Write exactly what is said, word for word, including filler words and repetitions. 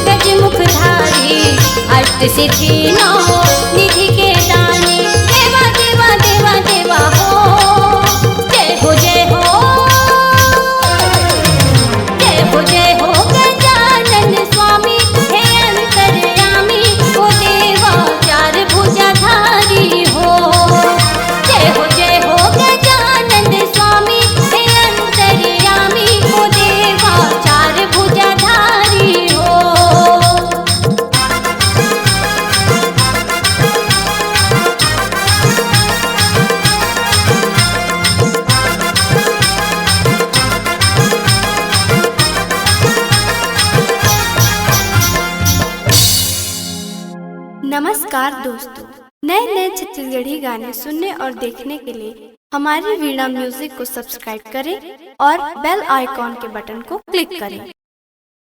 गजमुखधारी, अष्ट सिद्धि नौ निधि के दानी। देवा देवा देवा देवा हो, जय हो जय हो, जय हो जय हो गजानन स्वामी, हे अंतर्यामी, ओ देवा चार भुजाधारी हो। जय हो जय हो गजानन स्वामी, हे अंतर्यामी, ओ देवा चार भुजाधारी हो। नमस्कार दोस्तों, नए नए छत्तीसगढ़ी गाने सुनने और देखने के लिए हमारी वीणा म्यूजिक को सब्सक्राइब करें और बेल आइकॉन के बटन को क्लिक करें।